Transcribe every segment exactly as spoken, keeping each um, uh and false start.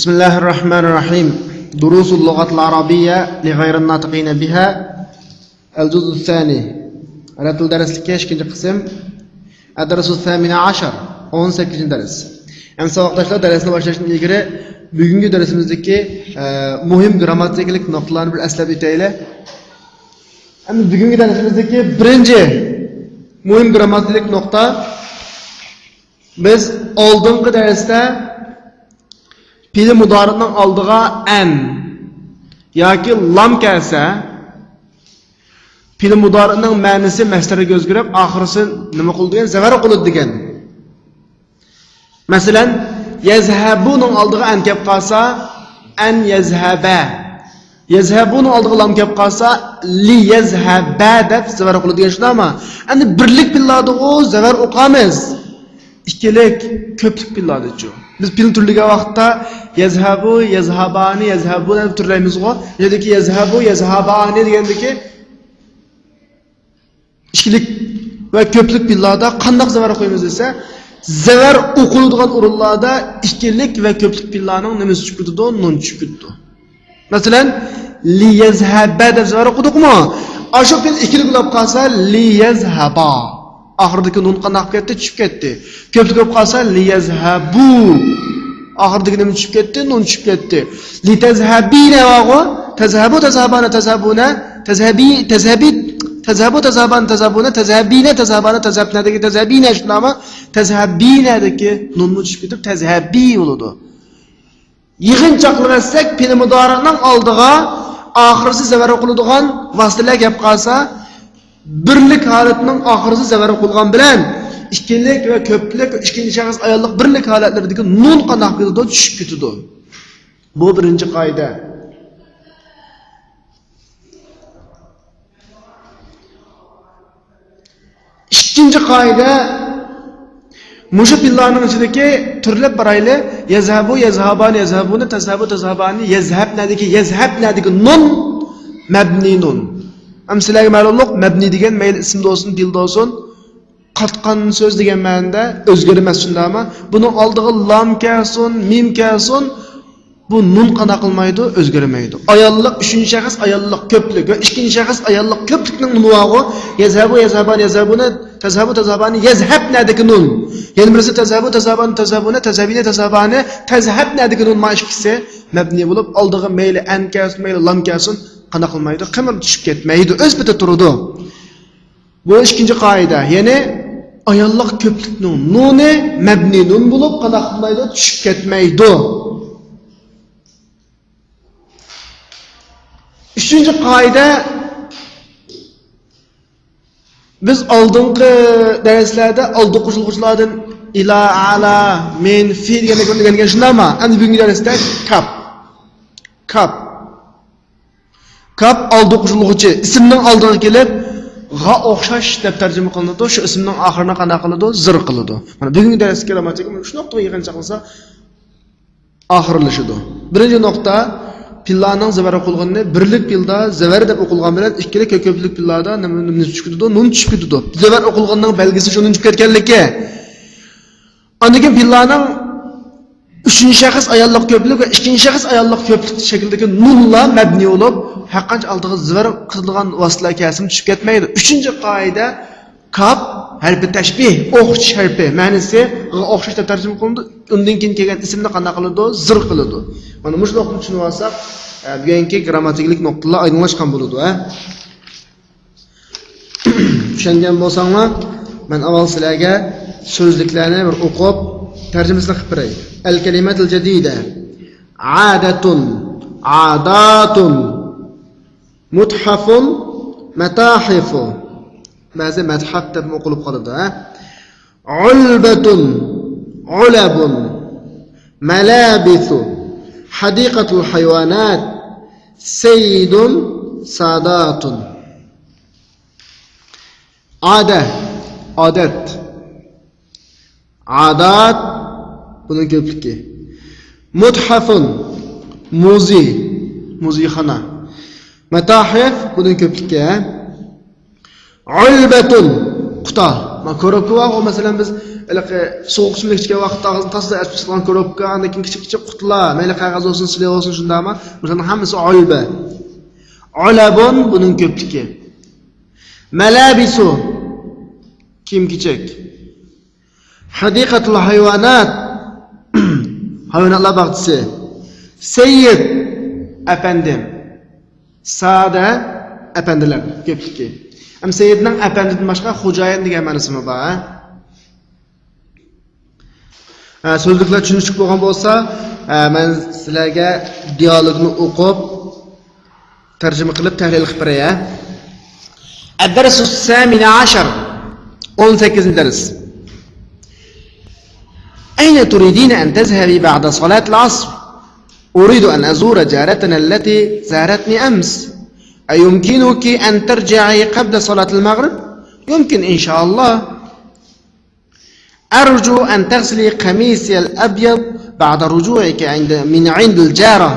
بسم الله الرحمن الرحيم. دروس اللغة العربية لغير الناطقين بها. الجزء الثاني. ئەرەب تىل دەرسلىكى ئىككىنچى قىسىم. الدرس الثامن عشر. ئون سەككىزىنچى دەرس. ئەمدى ساۋاقداشلار، دەرسنى باشلاشتىن ئىلگىرى بۈگۈنكى دەرسىمىزدىكى، ئە، مۇھىم گرامماتىكىلىق نۇقتىلارنى بىر ئەسلەپ ئۆتەيلى. ئەمدى بۈگۈنكى دەرسىمىزدىكى بىرىنچى مۇھىم گرامماتىكىلىق نۇقتا، بىز ئالدىنقى دەرستە پېئىل مۇدارىئنىڭ ئالدىغا ئەن ياكى لام كەلسە، پېئىل مۇدارىئنىڭ مەنىسى مەستەرگە ئۆزگىرىپ، ئاخىرسى نېمە قىلىدۇ دېگەن، زەۋەر قىلىدۇ دېگەن. مەسىلەن، يەزھەبۇنىڭ ئالدىغا ئەن كەپ قالسا، ئەن يەزھەبە. يەزھەبۇنىڭ ئالدىغا لام كەپ قالسا، لى يەزھەبە دەپ زەۋەر قىلىدۇ دېگەن شۇنداقمۇ؟ ئەمدى بىرلىك پېئىللاردىغۇ زەۋەر ئوقۇيمىز. ئىككىلىك، كۆپلۈك پېئىللاردىچۇ؟ بىز پېئىلنى تۈرلىگەن ۋاقىتتا يەزھەبۇ، يەزھەبانى، يەزھەبۇنە دەپ تۈرلەيمىزغۇ؟ يەنىكى يەزھەبۇ، يەزھەبانى دېگەندىكى ئىككىلىك ۋە كۆپلۈك پېئىللاردا قانداق زەۋەر ئوقۇيمىز دېسە، زەۋەر ئوقۇلىدىغان ئورۇنلاردا ئىككىلىك ۋە كۆپلۈك پېئىللارنىڭ نېمىسى چۈشۈپ كېتىدۇ؟ نۇن چۈشۈپ كېتىدۇ. مەسىلەن، لىيەزھەبە دەپ زەۋەر ئوقۇدۇقمۇ؟ ئاشۇ پېئىل ئىككىلىك بولۇپ قالسا، لىيەزھەبا. ئاخىرىدىكى نۇن قانداق بولۇپ كەتتى؟ چۈشۈپ كەتتى. كۆپلۈك بولۇپ قالسا، لىيەزھەبۇ. ئاخىرىدىكى نېمە چۈشۈپ كەتتى؟ نۇن چۈشۈپ كەتتى. لىتەزھەبىنە بارغۇ. تەزھەبۇ، تەزھەبانە، تەزھەبۇنە. تەزھەبى، تەزھەبى، تەزھەبۇ، تەزھەبانە، تەزھەبۇنە. تەزھەبىنە، تەزھەبانە، تەزھەبنەدىكى تەزھەبىنە شۇنداقمۇ؟ تەزھەبىنەدىكى نۇنمۇ چۈشۈپ كېتىپ، تەزھەبى بولىدۇ. يىغىنچاقلىۋەتسەك، پېئىل مۇدارىئنىڭ ئالدىغا ئاخىرسى زەۋەر قىلىدىغان ۋاسىتىلەر كەپ قالسا، بىرلىك ھالىتىنىڭ ئاخىرسى زەۋەر قىلغان بىلەن ئىككىلىك ۋە كۆپلۈك، ئىككىنچى شەخس ئاياللىق بىرلىك ھالەتلىرىدىكى نۇن قانداق كېتىدۇ؟ چۈشۈپ كېتىدۇ. بۇ بىرىنچى قائىدە. ئىككىنچى قائىدە، مۇشۇ پېئىللارنىڭ ئىچىدىكى تۈرلەپ بارايلى. يەزھەبۇ، يەزھابانى، يەزھەبۇنە، تەزھەبۇ، تەزھابانى، يەزھەبنەدىكى، يەزھەبنەدىكى نۇن مەبنىي نۇن. ئەمما سىلەرگە مەلۇملۇق، مەبنىي دېگەن مەيلى ئىسىمدا بولسۇن، پېئىلدا بولسۇن، قاتقان سۆز دېگەن مەنىدە ئۆزگەرمەس، شۇنداقمۇ؟ بۇنىڭ ئالدىغا لام كەلسۇن، مىم كەلسۇن، بۇ نۇن قانداق قىلمايدۇ؟ ئۆزگەرمەيدۇ. ئاياللىق، ئۈچىنچى شەخس ئاياللىق كۆپلۈك ۋە ئىككىنچى شەخس ئاياللىق كۆپلۈكنىڭ نۇنى بارغۇ. يەزھەبۇ، يەزھابانى، يەزھەبۇنە، تەزھەبۇ، تەزھابانى، يەزھەبنەدىكى نۇن. يەنە بىرسى تەزھەبۇ، تەزھابانى، تەزھەبۇنە، تەزھەبىنە، تەزھابانى، تەزھەبنەدىكى نۇن. مانا ئىككىسى مەبنىي بولۇپ، ئالدىغا مەيلى ئەن كەلسۇن، مەيلى لام كەلسۇن، قانداق قىلمايدۇ؟ قىمىر چۈشۈپ كەتمەيدۇ، ئۆز پېتىدە تۇرىدۇ. بۇ ئىككىنچى قائىدە، يەنى ئاياللىق كۆپلۈكنىڭ نۇنى مەبنىي نۇن بولۇپ، قانداق قىلمايدۇ؟ چۈشۈپ كەتمەيدۇ. ئۈچىنچى قائىدە، بىز ئالدىنقى دەرسلەردە ئالدى قوشۇلغۇچىلاردىن ئىلا، ئالا، مىن، فى دېگەنلەرنى ئۆگەنگەن، شۇنداقمۇ؟ ئەمدى بۈگۈنكى دەرستە كاپ. كاپ. كاپ ئالدى قوشۇلغۇچى ئىسىمنىڭ ئالدىغا كېلىپ، غا ئوخشاش دەپ تەرجىمە قىلىنىدۇ. شۇ ئىسىمنىڭ ئاخىرىنى قانداق قىلىدۇ؟ زىر قىلىدۇ. مانا بۈگۈنكى دەرسلىك گرامماتىكا شۇ نۇقتىغا يىغىنچاقلىسا ئاخىرلىشىدۇ. بىرىنچى نۇقتا، پېئىللارنىڭ زەۋەر ئوقۇلغىنى. بىرلىك پېئىلدا زەۋەر دەپ ئوقۇلغان بىلەن ئىككىلىك ۋە كۆپلۈك پېئىللاردا نېمە، نېمە چۈشۈپ كېتىدۇ؟ نۇن چۈشۈپ كېتىدۇ. زەۋەر ئوقۇلغىنىنىڭ بەلگىسى شۇ نۇن چۈشۈپ كەتكەنلىكى. ئاندىن كېيىن پېئىللارنىڭ ئۈچىنچى شەخس ئاياللىق كۆپلۈك ۋە ئىككىنچى شەخس ئاياللىق كۆپلۈك شەكلىدىكى نۇنلار مەبنىي بولۇپ، ھەرقانچە ئالدىغا زەۋەر قىلىدىغان ۋاسىتىلەر كەلسىمۇ چۈشۈپ كەتمەيدۇ. ئۈچىنچى قائىدە، كاپ ھەرپى تەشبىھ، ئوخشىتىش ھەرپى، مەنىسى غا ئوخشاش دەپ تەرجىمە قىلىنىدۇ. ئۇندىن كېيىن كەلگەن ئىسىمنى قانداق قىلىدۇ؟ زىر قىلىدۇ. مانا مۇشۇ نۇقتىنى چۈشىنىۋالساق، ئە، بۈگۈنكى گرامماتىكىلىق نۇقتىلار ئايدىڭلاشقان بولىدۇ، ھە؟ چۈشەنگەن بولساڭلار، مەن ئاۋۋال سىلەرگە سۆزلۈكلەرنى بىر ئوقۇپ، تەرجىمىسىنى قىلىپ بېرەي. الكلمات الجديدة. عادة، عادات، متحف، متاحف. بەزى مەتھەپ دەپمۇ ئوقۇلۇپ قالىدۇ، ھە؟ علبة، علب، ملابس، حديقة الحيوانات، سيد، سادات. ئادە، ئادەت. ئادات، بۇنىڭ كۆپلۈكى. متحف، مۇزېي، مۇزېيخانا. مەتاھىف، بۇنىڭ كۆپلۈكى، ھە؟ علبة، قۇتا. كوروپكا بارغۇ، مەسىلەن، بىز ھېلىقى سوغۇق ئىچىملىك ئىچكەن ۋاقىتتا ئاغزىنى تاسلا ئەسىپ چىقىدىغان كوروپكا، ئاندىن كېيىن كىچىك كىچىك قۇتىلار، مەيلى قەغەز بولسۇن، سىلى بولسۇن، شۇنداقمۇ؟ مۇشۇلارنىڭ ھەممىسى علبە. علب بۇنىڭ كۆپلۈكى. ملابس، كىيىم كېچەك. حديقة الحيوانات، ھايۋاناتلار باغچىسى. سيد، ئەپەندىم. سادە، ئەپەندىلەر كۆپلۈكى. ھەم سيدنىڭ ئەپەندىدىن باشقا خوجايىن دېگەن مەنىسىمۇ بار، ھە؟ ھە، سۆزلۈكلەر چۈشىنىشلىك بولغان بولسا، ھە، مەن سىلەرگە دىئالوگنى ئوقۇپ، تەرجىمە قىلىپ تەھلىل قىلىپ بېرەي، ھە. الدرس الثامن عشر، ئون سەككىزىنچى دەرس. أين تريدين أن تذهبي بعد صلاة العصر؟ أريد أن أزور جارتنا التي زارتني أمس. أيمكنك أن ترجعي قبل صلاة المغرب؟ يمكن إن شاء الله. أرجو أن تغسلي قميصي الأبيض بعد رجوعك عند، من عند الجارة.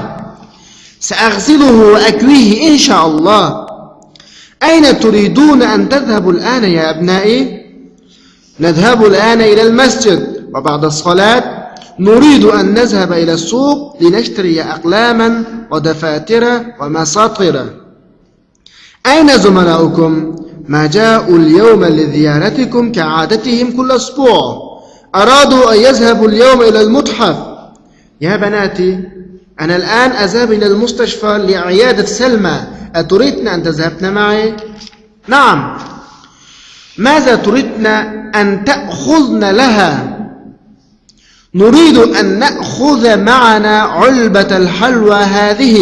سأغسله وأكويه إن شاء الله. أين تريدون أن تذهبوا الآن يا أبنائي؟ نذهب الآن إلى المسجد، وبعد الصلاة نريد أن نذهب إلى السوق لنشتري أقلاما ودفاتر ومساطر. أين زملاؤكم؟ ما جاءوا اليوم لزيارتكم كعادتهم كل أسبوع. أرادوا أن يذهبوا اليوم إلى المتحف. يا بناتي، أنا الآن أذهب إلى المستشفى لعيادة سلمى. أتريدن أن تذهبن معي؟ نعم. ماذا تريدن أن تأخذن لها؟ نريد أن نأخذ معنا علبة الحلوى هذه.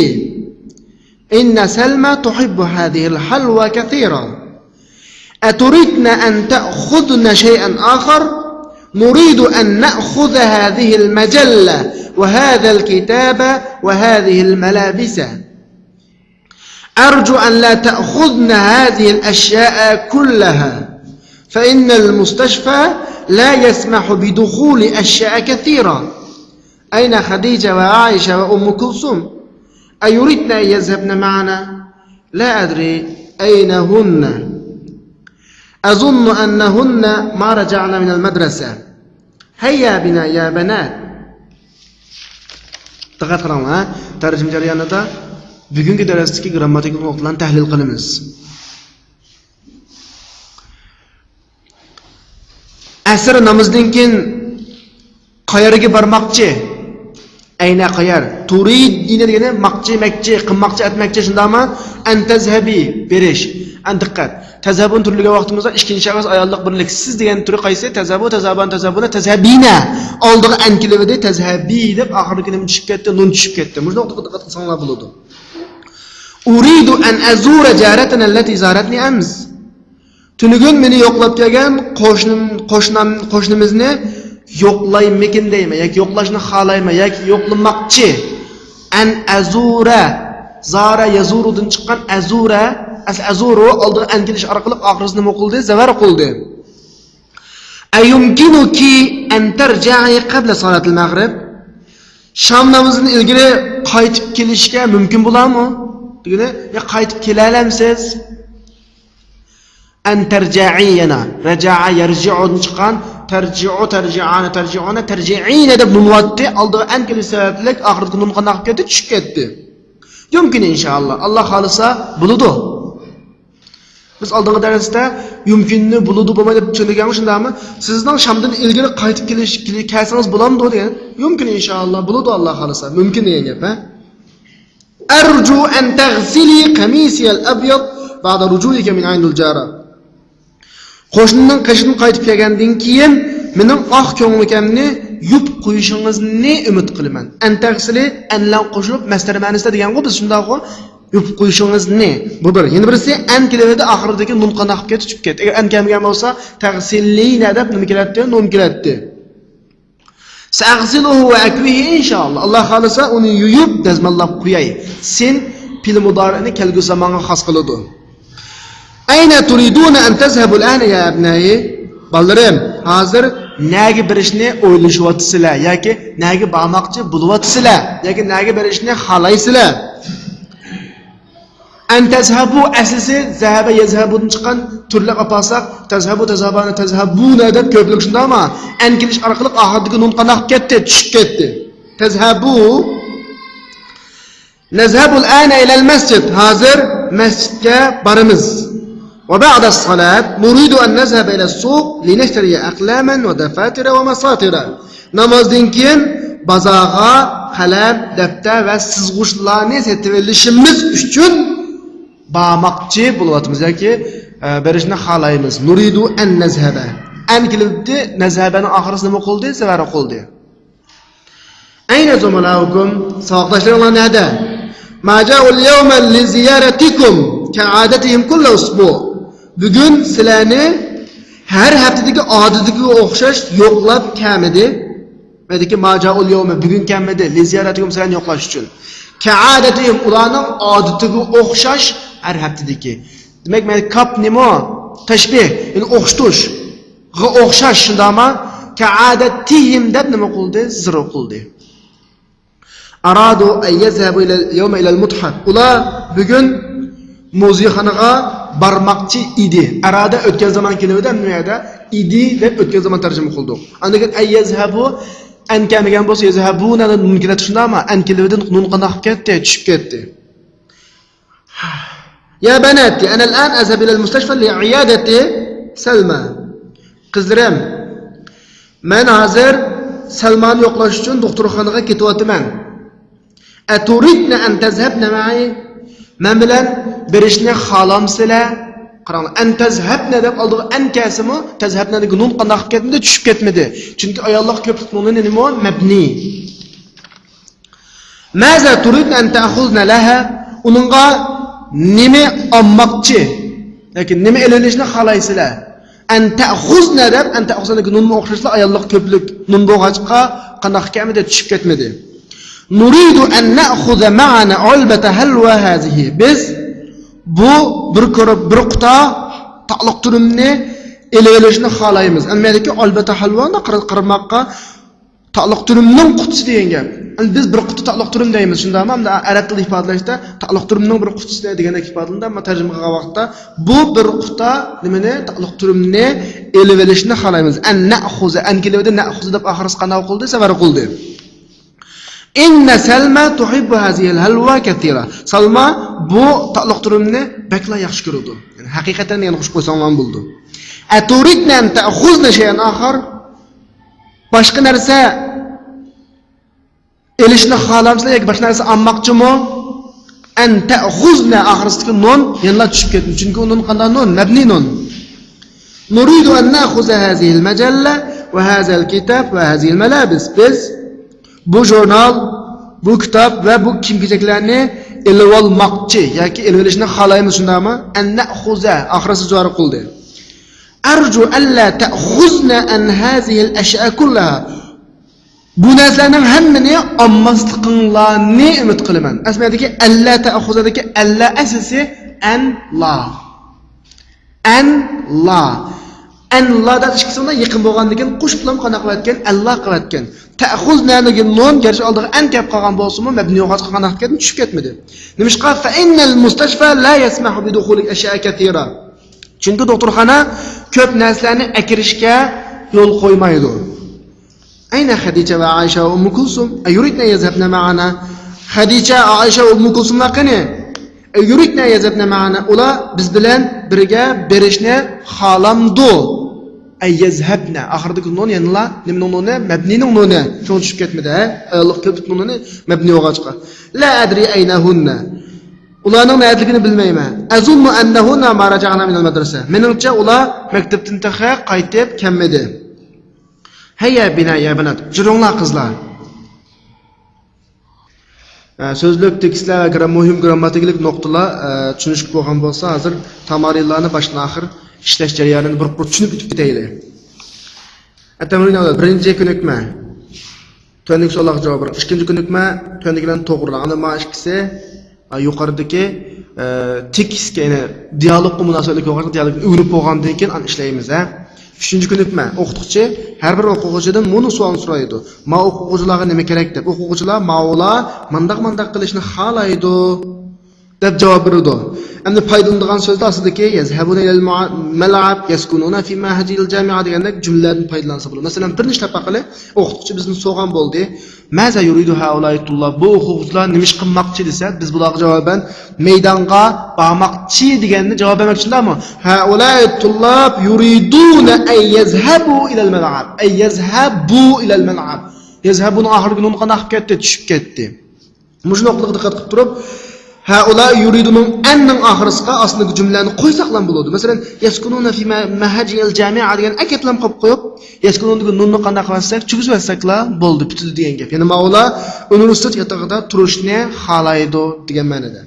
إن سلمى تحب هذه الحلوى كثيرا. أتريدن أن تأخذن شيئا آخر؟ نريد أن نأخذ هذه المجلة وهذا الكتاب وهذه الملابس. أرجو أن لا تأخذن هذه الأشياء كلها، فإن المستشفى لا يسمح بدخول أشياء كثيرة. أين خديجة وعائشة وأم كلثوم؟ أيريدن أن يذهبن معنا؟ لا أدري أين هن. أظن أنهن ما رجعن من المدرسة. هيا بنا يا بنات. دىققەت قىلىڭلار، ھە؟ تەرجىمە جەريانىدا بۈگۈنكى دەرستىكى گىرامماتىكىلىق نۇقتىلارنى تەھلىل قىلىمىز. ئەسىر نامىزىدىن كېيىن قەيەرگە بارماقچى؟ ئەينە قەيەر؟ تۇرىدىنە دېگىنى ماقچى، مەكچى، قىلماقچى، ئەتمەكچى، شۇنداقمۇ؟ ئەن تەزھەبى، بېرىش. ئەن دىققەت. تەزھەبۇن تۈرلىگەن ۋاقتىمىزدا ئىككىنچى شەخس ئاياللىق بىرلىك. سىز دېگەن تۈرى قايسى؟ تەزھەبۇ، تەزھەبان، تەزھەبۇنە، تەزھەبىنە. ئالدىغا ئەن كېلىۋىدى، تەزھەبى دەپ ئاخىرىدىكى نېمە چۈشۈپ كەتتى؟ نۇن چۈشۈپ كەتتى. مۇشۇنداق دىققەت قىلساڭلار بولىدۇ. ئۇرىدۇ ئەن ئەزۇرە جارەتەنە لەتى زارەتنى ئەمس. تۈنۈگۈن مېنى يوقلاپ كەلگەن قوشنىم، قوشنام، قوشنىمىزنى يوقلايمىكىن دەيمەن ياكى يوقلاشنى خالايمەن ياكى يوقلىماقچى. ئەن ئەزۇرە، زارە يەزۇرۇدىن چىققان ئەزۇرە، ئەس ئەزۇرۇ ئالدىغا ئەن كېلىش ئارقىلىق ئاخىرىسى نېمە قىلدى؟ زەۋەر قىلدى. ئەيۇمكىنۇكى ئەن تەرجەئى قەبلە سالاتىل مەغرىب؟ شام نامىزىدىن ئىلگىرى قايتىپ كېلىشكە مۇمكىن بولارمۇ؟ دېگىنى، يا قايتىپ كېلەلەمسىز؟ ئەن تەرجەئى يەنە. رەجەئە يەرجىئۇدىن چىققان، تەرجىئۇ، تەرجىئانە، تەرجىئۇنە، تەرجىئىنە دەپ نۇن ۋاتتى. ئالدىغا ئەن كېلىش سەۋەبلىك ئاخىرىدىكى نۇن قانداق قىلىپ كەتتى؟ چۈشۈپ كەتتى. يۇمكىن ئىنشائاللا. ئاللا خالىسا بولىدۇ. بىز ئالدىنقى دەرستە يۇمكىننى بولىدۇ بولمايدۇ دەپ چۈشەندۈرگەنمۇ شۇنداقمۇ؟ سىزنىڭ شامدىن ئىلگىرى قايتىپ كېلىش، كېلى-، كەلسىڭىز بولامدۇ دېگەن. يۇمكىن ئىنشائاللا. بولىدۇ ئاللا خالىسا. مۇمكىن دېگەن گەپ، ھە؟ ئەرجۇ ئەن تەغسىلى قەمىسىيەل ئەبيەد بەئدە رۇجۇئىكە مىن ئەينىل جارە. قوشنىنىڭ قېشىدىن قايتىپ كەلگەندىن كېيىن مېنىڭ ئاق كۆڭلىكەمنى يۇيۇپ قويۇشىڭىزنى ئۈمىد قىلىمەن. ئەن تەغسىلى، ئەن بىلەن قوشۇلۇپ، مەسدەر مەنىسىدە دېگەنغۇ بىز شۇنداقغۇ؟ يۇيۇپ قويۇشىڭىزنى. بۇ بىر. يەنە بىرسى، ئەن كېلىۋىدى ئاخىرىدىكى نۇن قانداق قىلىپ كەتتى؟ چۈشۈپ كەتتى. ئەگەر ئەن كەلمىگەن بولسا، تەغسىلىنە دەپ نېمە كېلەتتى؟ نۇن كېلەتتى. سەغسىلۇھۇ ۋە ئەكۋىھى ئىنشائاللا. ئاللا خالىسا ئۇنى يۇيۇپ دەزماللاپ قوياي. سىن پېئىل مۇدارىئنى كەلگۈسى زامانغا خاس قىلىدۇ. ئەينە تۇرىدۇنە ئەن تەزھەبۇل ئەنە يا ئەبنەيى؟ بالىلىرىم، ھازىر نەگە بېرىشنى ئويلىشىۋاتىسىلەر ياكى نەگە بارماقچى بولۇۋاتىسىلەر ياكى نەگە بېرىشنى خالايسىلەر؟ ئەن تەزھەبۇ ئەسلىسى زەھەبە يەزھەبۇدىن چىققان تۈرلەپ ئاپارساق، تەزھەبۇ، تەزھەبانى، تەزھەبۇنە دەپ كۆپلۈك شۇنداقمۇ؟ ئەن كېلىش ئارقىلىق ئاخىرىدىكى نۇن قانداق كەتتى؟ چۈشۈپ كەتتى. تەزھەبۇ. نذهب الآن إلى المسجد. ھازىر مەسچىتكە بارىمىز. وبعد الصلاة نريد أن نذهب إلى السوق لنشتري أقلاما ودفاتر ومساطر. نامازدىن كېيىن بازارغا قەلەم، دەپتەر ۋە سىزغۇچلارنى سېتىۋېلىشىمىز ئۈچۈن بارماقچى بولۇۋاتىمىز ياكى، ئە، بېرىشنى خالايمىز. نۇرىدۇ ئەن نەزھەبە. ئەن كېلىۋېتىپتى، نەزھەبەنىڭ ئاخىرىسى نېمە قىلدى؟ سەۋەرە قىلدى. ئەينە زۇمەلائۇكۇم؟ ساۋاقداشلىرىڭلار نەدە؟ ما جاءوا اليوم لزيارتكم كعادتهم كل أسبوع. بۈگۈن سىلەرنى ھەر ھەپتىدىكى ئادىتىگە ئوخشاش يوقلاپ كەلمىدى. مەدىكى ما جاءوا اليوم، بۈگۈن كەلمىدى. لزيارتكم، سىلەرنى يوقلاش ئۈچۈن. كعادتهم، ئۇلارنىڭ ئادىتىگە ئوخشاش ھەر ھەپتىدىكى. دېمەك، مەن كاپ نېمە؟ تەشبىھ، يەنى ئوخشىتىش. غا ئوخشاش، شۇنداقمۇ؟ كعادتهم دەپ نېمە قىلدى؟ زىرو قىلدى. أرادوا أن يذهبوا إلى اليوم إلى المتحف. ئۇلار بۈگۈن مۇزېيخانىغا بارماقچى ئىدى. ئەرادە ئۆتكەن زامان كېلىۋىدى، ئەمدى بۇ يەردە ئىدى دەپ ئۆتكەن زامان تەرجىمە قىلدۇق. ئاندىن كېيىن أن يذهبوا، ئەن كەلمىگەن بولسا يذهبون نۇن كېلەتتى، شۇنداقمۇ؟ ئەن كېلىۋىدى، نۇن قانداق قىلىپ كەتتى؟ چۈشۈپ كەتتى. يا بناتي، أنا الآن أذهب إلى المستشفى لعيادة سلمى. قىزلىرىم، مەن ھازىر سەلمانى يوقلاش ئۈچۈن دوختۇرخانىغا كېتىۋاتىمەن. أتريدن أن تذهبن معي؟ مەن بىلەن بېرىشنى خالامسىلەر؟ قاراڭلار، أن تذهبن دەپ ئالدىغا ئەن كەلسىمۇ، تذهبن دىكى نۇن قانداق قىلىپ كەتمىدى؟ چۈشۈپ كەتمىدى. چۈنكى ئاياللىق كۆپلۈك نۇنى نېمە؟ مەبنىي. ماذا تريدن أن تأخذن لها؟ ئۇنىڭغا نېمە ئالماقچى؟ ياكى نېمە ئېلىۋېلىشنى خالايسىلەر؟ أن تأخذن دەپ، أن تأخذن دىكى نۇنمۇ ئوخشاشلا ئاياللىق كۆپلۈك نۇن بولغاچقا، قانداق كەلمىدى؟ چۈشۈپ كەتمىدى. نريد أن نأخذ معنا علبة حلوى هذه. بىز بۇ بىر كوروپ، بىر قۇتا تاتلىق تۈرۈمنى ئېلىۋېلىشنى خالايمىز. ئەمما يەردىكى ئالبەتتە ھەلۋانى قار-، قارىماققا تاتلىق تۈرۈمنىڭ قۇتىسى دېگەن گەپ. ئەمدى بىز بىر قۇتا تاتلىق تۈرۈم دەيمىز، شۇنداقمۇ؟ ئەمدى ئەرەب تىلىدا ئىپادىلەشتە تاتلىق تۈرۈمنىڭ بىر قۇتىسى دېگەندەك ئىپادىلىنىدۇ، ئەمما تەرجىمە قىلغان ۋاقىتتا بۇ بىر قۇتا نېمىنى؟ تاتلىق تۈرۈمنى ئېلىۋېلىشنى خالايمىز. أن نأخذ، أن كېلىۋىدى، نأخذ دەپ ئاخىرسى قانداق قىلدى؟ سەۋەر قىلدى. إن سلمى تحب هذه الحلوى كثيرا. سالما بۇ تاتلىق تۈرۈمنى بەكلا ياخشى كۆرىدۇ. يەنى ھەقىقەتەن دېگەن قوشۇپ قويساڭلارمۇ بولىدۇ. أتريدن أن تأخذن شيئا آخر؟ باشقا نەرسە ئېلىشنى خالامسىلەر ياكى باشقا نەرسە ئالماقچىمۇ؟ أن تأخذن ئاخىرىسىدىكى نۇن يەنىلا چۈشۈپ كەتتى. چۈنكى ئۇ نۇن قانداق نۇن؟ مەبنىي نۇن. نريد أن نأخذ هذه المجلة وهذا الكتاب وهذه الملابس. بىز بۇ ژۇرنال، بۇ كىتاب ۋە بۇ كىيىم-كېچەكلەرنى ئېلىۋالماقچى ياكى ئېلىۋېلىشنى خالايمىز، شۇنداقمۇ؟ أن نأخذ ئاخىرىسى جارى قىلدى. أرجو ألا تأخذن عن هذه الأشياء كلها. بۇ نەرسىلەرنىڭ ھەممىنى ئالماسلىقىڭلارنى ئۈمىد قىلىمەن. ئەسلىدىكى ألا تأخذدىكى ألا ئەسلىسى أن لا. أن لا. أن لا دەپ ئىككىسىنى يېقىن بولغاندىن كېيىن قوشۇپلا قانداق قىلىۋەتكەن؟ أن لا قىلىۋەتكەن. تأخذنىدىكى نۇن گەرچە ئالدىغا ئەن كەپ قالغان بولسىمۇ، مەبنىي بولغاچقا قانداق كەتتى؟ چۈشۈپ كەتمىدى. نېمىشقا؟ فإن المستشفى لا يسمح بدخول أشياء كثيرة. چۈنكى دوختۇرخانا كۆپ نەرسىلەرنى ئەكىرىشكە يول قويمايدۇ. أين خديجة وعائشة وأم كلثوم؟ أيريدن أن يذهبن معنا؟ خەدىچە، ئائىشە، ئۇممۇ كۇلسۇملار قېنى؟ أيريدن أن يذهبن معنا؟ ئۇلار بىز بىلەن بىرگە بېرىشنى خالامدۇ؟ أن يذهبن. ئاخىرىدىكى نۇن يەنىلا نېمىنىڭ نۇنى؟ مەبنىينىڭ نۇنى. شۇڭا چۈشۈپ كەتمىدى، ھە؟ ئاياللىق كۆپلۈك نۇنى مەبنىي بولغاچقا. لا أدري أين هن. ئۇلارنىڭ نەدىلىكىنى بىلمەيمەن. أظن أنهن ما رجعن من المدرسة. مېنىڭچە ئۇلار مەكتەپتىن تېخى قايتىپ كەلمىدى. هيا بنا يا بنات، جۈرۈڭلار قىزلار. ئە، سۆزلۈك، تېكىستلەر ۋە گرام-، مۇھىم گرامماتىكىلىق نۇقتىلار، ئە، چۈشىنىشلىك بولغان بولسا، ھازىر تامارىنلارنى باشتىن ئاخىر ئىشلەش جەريانىنى بىر قۇر چۈشىنىپ ئۆتۈپ كېتەيلى. ئەتەمرىن ئەۋۋەل، بىرىنچى كۆنۈكمە. تۆۋەندىكى سوئاللارغا جاۋاب بېرىڭ. ئىككىنچى كۆنۈكمە، تۆۋەندىكىلەرنى توغرىلاڭ. ئەمما مانا ئىككىسى، ئا، يۇقىرىدىكى، ئە، تېكىستكە، يەنى دىيالوگقا مۇناسىۋەتلىك بولغاچقا، دىيالوگنى ئۆگىنىپ بولغاندىن كېيىن ئانا ئىشلەيمىز، ھە. ئۈچىنچى كۆنۈكمە. ئوقۇتقۇچى ھەر بىر ئوقۇغۇچىدىن مۇنۇ سوئالنى سورايدۇ. ما ئوقۇغۇچىلارغا نېمە كېرەك دەپ. ئوقۇغۇچىلار ماۋۇلار مانداق-مانداق قىلىشنى خالايدۇ. دەپ جاۋاب بېرىدۇ. ئەمدى پايدىلىنىدىغان سۆزدە ئاستىدىكى يەزھەبۇنە ئىلەل مۇئا-، مەلئەب، يەسكۇنۇنە فى مەھەجىل جامىئە دېگەندەك جۈملىلەردىن پايدىلانسا بولىدۇ. مەسىلەن، بىرىنچى تەپەققىلى ئوقۇتقۇچى بىزدىن سورىغان بولدى. مازا يۇرىدۇ ھائۇلاي تۇللاب؟ بۇ ئوقۇغۇچىلار نېمە ئىش قىلماقچى دېسە، بىز بۇلارغا جاۋابەن مەيدانغا بارماقچى دېگەننى جاۋاب بەرمەكچى شۇنداقمۇ؟ ھائۇلاي تۇللاب يۇرىدۇنە ئەن يەزھەبۇ ئىلەل مەلئەب. ئەن يەزھەبۇ ئىلەل مەلئەب. يەزھەبۇنىڭ ئاخىرىدىكى نۇن قانداق قىلىپ كەتتى؟ چۈشۈپ كەتتى. مۇشۇ نۇقتىغا دىققەت قىلىپ تۇرۇپ، ھائۇلاي يۇرىدۇنىڭ ئەننىڭ ئاخىرىسىغا ئاستىدىكى جۈملىلەرنى قويساقلا بولىدۇ. مەسىلەن، يەسكۇنۇنە فى مە-، مەھەجىل جامىئە دېگەن ئەكەتلەم قويۇپ قويۇپ، يەسكۇنۇندىكى نۇننى قانداق قىلىۋەتسەك، چۈگۈزۈۋەتسەكلا بولدى، پۈتىدى دېگەن گەپ. يەنى ماۋۇلار ئۇنىۋېرسىتېت ياتىقىدا تۇرۇشنى خالايدۇ دېگەن مەنىدە.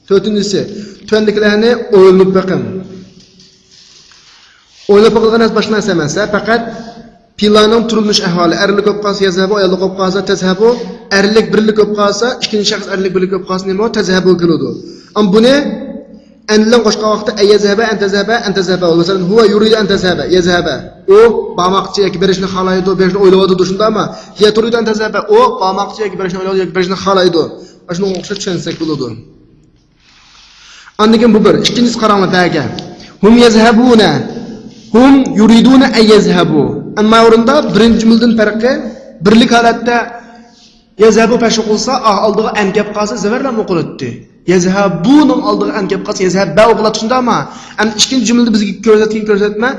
تۆتىنچىسى، تۆۋەندىكىلەرنى ئويلىنىپ بېقىڭ. ئويلاپ بېقىلغان نەرسە باشقا نەرسە ئەمەس، ھە، پەقەت پېئىللارنىڭ تۇرمۇش ئەھۋالى. ئەرلىك بولۇپ قالسا يەزھەبۇ، ئاياللىق بولۇپ قالسا تەزھەبۇ، ئەرلىك بىرلىك بولۇپ قالسا، ئىككىنچى شەخس ئەرلىك بىرلىك بولۇپ قالسا نېمە بولىدۇ؟ تەزھەبۇ كېلىدۇ. ئەمما بۇنى ئەن بىلەن قوشقان ۋاقىتتا ئەن يەزھەبە، ئەن تەزھەبە، ئەن تەزھەبە. مەسىلەن، ھۇۋە يۇرىدۇ ئەن تەزھەبە، يەزھەبە. ئۇ بارماقچى ياكى بېرىشنى خالايدۇ، بېرىشنى ئويلاۋاتىدۇ، شۇنداقمۇ؟ ھىيە تۇرىدۇ ئەن تەزھەبە، ئۇ بارماقچى ياكى بېرىشنى ئويلاۋاتىدۇ ياكى بېرىشنى خالايدۇ. ئاشۇنىڭغا ئوخشاپ چۈشەنسەك بولىدۇ. ئاندىن كېيىن بۇ بىر. ئىككىنچىسى قاراڭلار بەگە. ھۇم يەزھەبۇنە. ھۇم يۇرىدۇنە ئەن يەزھەبۇ. ئەمما ئورۇندا بىرىنچى جۈملىدىن پەرقى، بىرلىك ھالەتتە يەزھەبۇ پەش ئوقۇلسا، ئا-، ئالدىغا ئەن كەپ قالسا زەۋەرلەم ئوقۇلاتتى. يەزھەبۇنىڭ ئالدىغا ئەن كەپ قالسا يەزھەبە ئوقۇلاتتى، شۇنداقمۇ؟ ئەمدى ئىككىنچى جۈملىدە بىزگە كۆرسەتكەن كۆرسەتمە،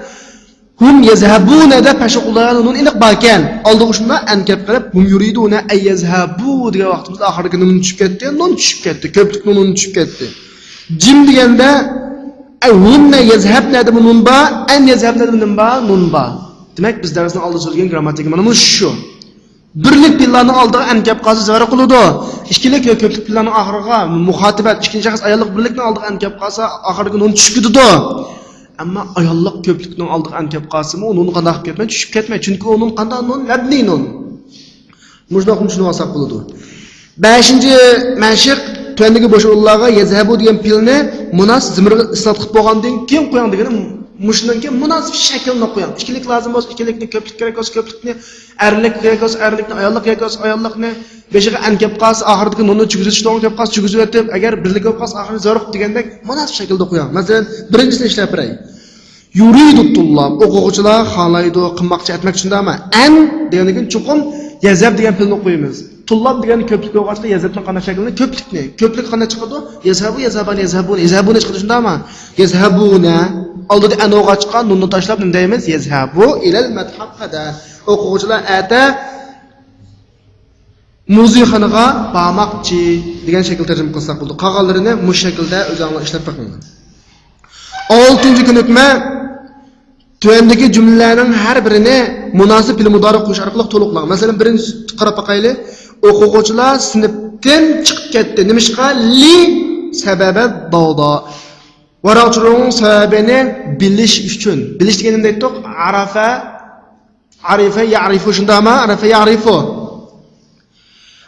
ھۇم يەزھەبۇنە دە پەش ئوقۇلىدىغان نۇن ئېنىق باركەن. ئالدىغا شۇنداق ئەن كەپ قېلىپ، ھۇم يۇرىدۇنە ئەن يەزھەبۇ دېگەن ۋاقتىمىزدا ئاخىرىدىكى نۇن چۈشۈپ كەتتى، نۇن چۈشۈپ كەتتى، كۆپلۈكنىڭ نۇنى چۈشۈپ كەتتى. جىم دېگەندە، ئەي، ھۇمنە يەزھەبنەدىمۇ نۇن بار، ئەن يەزھەبنەدىمۇ نېمە بار؟ نۇن بار. دېمەك، بىز دەرسنىڭ ئالدىدا سۆزلىگەن گرامماتىكا مانا مۇشۇ. بىرلىك پېئىللارنىڭ ئالدىغا ئەن كەپ قالسا زەۋەر قىلىدۇ. ئىككىلىك يا كۆپلۈك پېئىللارنىڭ ئاخىرىغا مۇخاتىبەت، ئىككىنچى شەخس ئاياللىق بىرلىكنىڭ ئالدىغا ئەن كەپ قالسا، ئاخىرىدىكى نۇن چۈشۈپ كېتىدۇ. ئەمما ئاياللىق كۆپلۈكنىڭ ئالدىغا ئەن كەپ قالسىمۇ، ئۇ نۇن قانداق قىلىپ كەتمەيدۇ؟ چۈشۈپ كەتمەيدۇ. چۈنكى ئۇ نۇن قانداق نۇن؟ مەبنىي نۇن. مۇشۇنداق چۈشىنىۋالساق بولىدۇ. بەشىنچى مەشىق، تۆۋەندىكى بوش ئورۇنلارغا يەزھەبۇ دېگەن پېئىلنى مۇناسىپ زېمىرغا ئىسناد قىلىپ بولغاندىن كېيىن قويۇڭ دېگىنى، مۇشۇنىڭ كېيىن مۇناسىپ شەكىلنى قويۇڭ. ئىككىلىك لازىم بولسا ئىككىلىكنى، كۆپلۈك كېرەك بولسا كۆپلۈكنى، ئەرلىك كېرەك بولسا ئەرلىكنى، ئاياللىق كېرەك بولسا ئاياللىقنى، بېشىغا ئەن كەپ قالسا، ئاخىرىدىكى نۇننى چۈگۈزۈش توغرا كەپ قالسا، چۈگۈزۈۋېتىپ، ئەگەر بىرلىك بولۇپ قالسا، ئاخىرىنى زەرۇپ دېگەندەك مۇناسىپ شەكىلدە قويۇڭ. مەسىلەن، بىرىنچىسىنى ئىشلەپ بېرەي. يۇرىدۇ تۇللاب، ئوقۇغۇچىلار خالايدۇ، قىلماقچى، ئەتمەكچى، شۇنداقمۇ؟ ئەن دېگەندىن كېيىن چوقۇم يەزھەب دېگەن پېئىلنى قويىمىز. تۇللاب دېگەن كۆپلۈك بولغاچقا، يەزھەبنىڭ قانداق شەكلىنى؟ كۆپلۈكنى. كۆپلۈك قانداق چىقىدۇ؟ يەزھەبۇ، يەزھەبان، يەزھەبۇن، يەزھەبۇنە چىقىدۇ، شۇنداقمۇ؟ يەزھەبۇنە. ئالدىدا ئەن بولغاچقا، نۇننى تاشلاپ نېمە دەيمىز؟ يەزھەبۇ ئىلەل مەتھەب غەدەن. ئوقۇغۇچىلار ئەتە مۇزېيخانىغا بارماقچى دېگەن شەكىلدە تەرجىمە قىلساق بولىدۇ. قالغانلىرىنى مۇشۇ شەكىلدە ئۆزۈڭلار ئىشلەپ بېقىڭلار. ئالتىنچى كۆنۈكمە، تۆۋەندىكى جۈملىلەرنىڭ ھەر بىرىنى مۇناسىپ پېئىل مۇدارىئ قوشۇش ئارقىلىق تولۇقلاڭ. مەسىلەن، بىرىنچىسى قاراپ باقايلى. ئوقۇغۇچىلار سىنىپتىن چىقىپ كەتتى. نېمىشقا؟ لى سەبەبە داۋدا. ۋاراق چۈشۈرۈڭ سەۋەبىنى بىلىش ئۈچۈن. بىلىش دېگەن نېمە دەيتتۇق؟ ئارافە، ئارىفە، يەئرىفۇ، شۇنداقمۇ؟ ئارافە، يەئرىفۇ.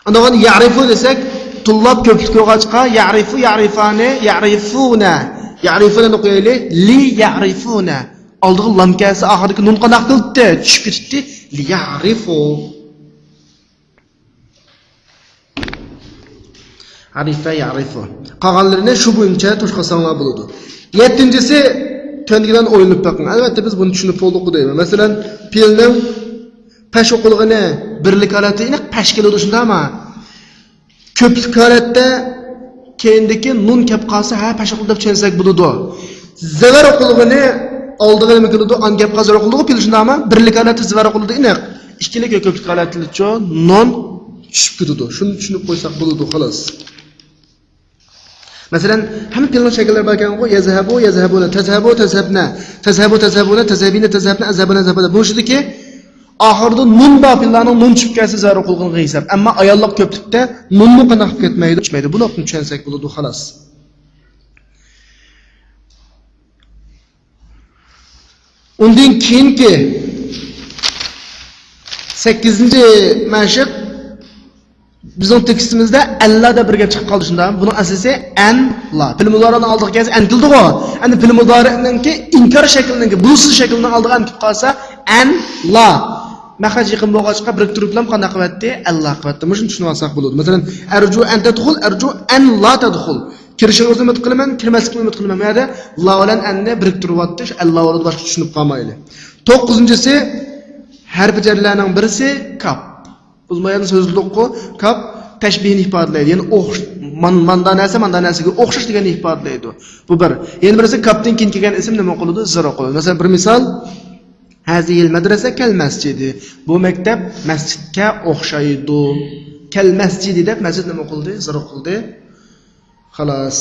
ئاندىن يەئرىفۇ دېسەك، تۇللاب كۆپلۈك بولغاچقا، يەئرىفۇ، يەئرىفانى، يەئرىفۇنە. يەئرىفۇنەنى ئوقۇيلى. لى يەئرىفۇنە. ئالدىغا لام كەلسە، ئاخىرىدىكى نۇن قانداق قىلىپتۇ؟ چۈشۈپ كېتىپتۇ. لى يەئرىفۇ. ئارىفە يەئرىفۇ. قالغانلىرىنى شۇ بويىچە توشقازساڭلار بولىدۇ. يەتتىنچىسى، تۆۋەندىكىلەرنى ئويلىنىپ بېقىڭ. ئەلۋەتتە، بىز بۇنى چۈشىنىپ بولدۇق دەيمەن. مەسىلەن، پېئىلنىڭ پەش ئوقۇلغىنى بىرلىك ھالەتتە ئېنىق پەش كېلىدۇ، شۇنداقمۇ؟ كۆپلۈك ھالەتتە كەينىدىكى نۇن كەپ قالسا، ھە، پەش ئوقۇلدى دەپ چۈشەنسەك بولىدۇ. زەۋەر ئوقۇلغىنى ئالدىغا نېمە كېلىدۇ؟ ئان كەپ قالسا زەۋەر ئوقۇلىدىغۇ پېئىل، شۇنداقمۇ؟ بىرلىك ھالەتتە زەۋەر ئوقۇلىدۇ ئېنىق. ئىككىلىك يا كۆپلۈك ھالەتتىچۇ؟ نۇن چۈشۈپ كېتىدۇ. شۇنى چۈشىنىپ قويساق بولىدۇ، خالاس. مەسىلەن، ھەممە پېئىلنىڭ شەكىللىرى باركەنغۇ، يەزھەبۇ، يەزھەبۇنە، تەزھەبۇ، تەزھەبنە، تەزھەبۇ، تەزھەبۇنە، تەزھەبىنە، تەزھەبنە، ئەزھەبۇنە، ئەزھەبۇنە. بۇ ئىچىدىكى ئاخىرىدا نۇن بار پېئىللارنىڭ نۇن چۈشۈپ كەلسە زەرۇر قىلغىنىغا ھېساب. ئەمما ئاياللىق كۆپلۈكتە نۇنمۇ قانداق قىلىپ كەتمەيدۇ؟ چۈشمەيدۇ. بۇ نۇقتىنى چۈشەنسەك بولىدۇ، خالاس. ئۇندىن كېيىنكى سەككىزىنچى مەشىق، بىزنىڭ تېكىستىمىزدە ئەللا دەپ بىر گەپ چىقىپ قالدى، شۇنداقمۇ؟ بۇنىڭ ئەسلىسى ئەن لا. پېئىل مۇدارىئنىڭ ئالدىغا كەلسە ئەن كېلىدىغۇ. ئەمدى پېئىل مۇدارىئنىڭكى ئىنكار شەكلىنىڭكى، بولۇشسىز شەكلىنىڭ ئالدىغا ئەن كېلىپ قالسا، ئەن لا. مەخرەج يېقىن بولغاچقا بىرىكتۈرۈپلەم قانداق قىلىۋەتتى؟ ئەللا قىلىۋەتتى. مۇشۇنى چۈشىنىۋالساق بولىدۇ. مەسىلەن، ئەرجۇ ئەن تەدخۇل، ئەرجۇ ئەن لا تەدخۇل. كىرىشىڭىزنى ئۈمىد قىلىمەن، كىرمەسلىكنى ئۈمىد قىلىمەن. بۇ يەردە لا بىلەن ئەننى بىرىكتۈرۈۋاتتى، شۇ ئەللا بولىدۇ، باشقا چۈشىنىپ قالمايلى. توققۇزىنچىسى، ھەرپى جەرلەرنىڭ بىرسى كاپ. بۇ يەردە سۆزلۈكقۇ، كاپ تەشبىھنى ئىپادىلەيدۇ. يەنى ئوخش-، مان-، ماندا نەرسە، ماندا نەرسىگە ئوخشاش دېگەننى ئىپادىلەيدۇ. بۇ بىر. يەنە بىرسى كاپتىن كېيىن كەلگەن ئىسىم نېمە قىلىدۇ؟ زىرا قىلىدۇ. مەسىلەن، بىر مىسال، ھازىھىل مەدرەسە كەل مەسجىدى. بۇ مەكتەپ مەسچىتكە ئوخشايدۇ. كەل مەسجىدى دەپ مەسچىت نېمە قىلدى؟ زىرا قىلدى. خالاس.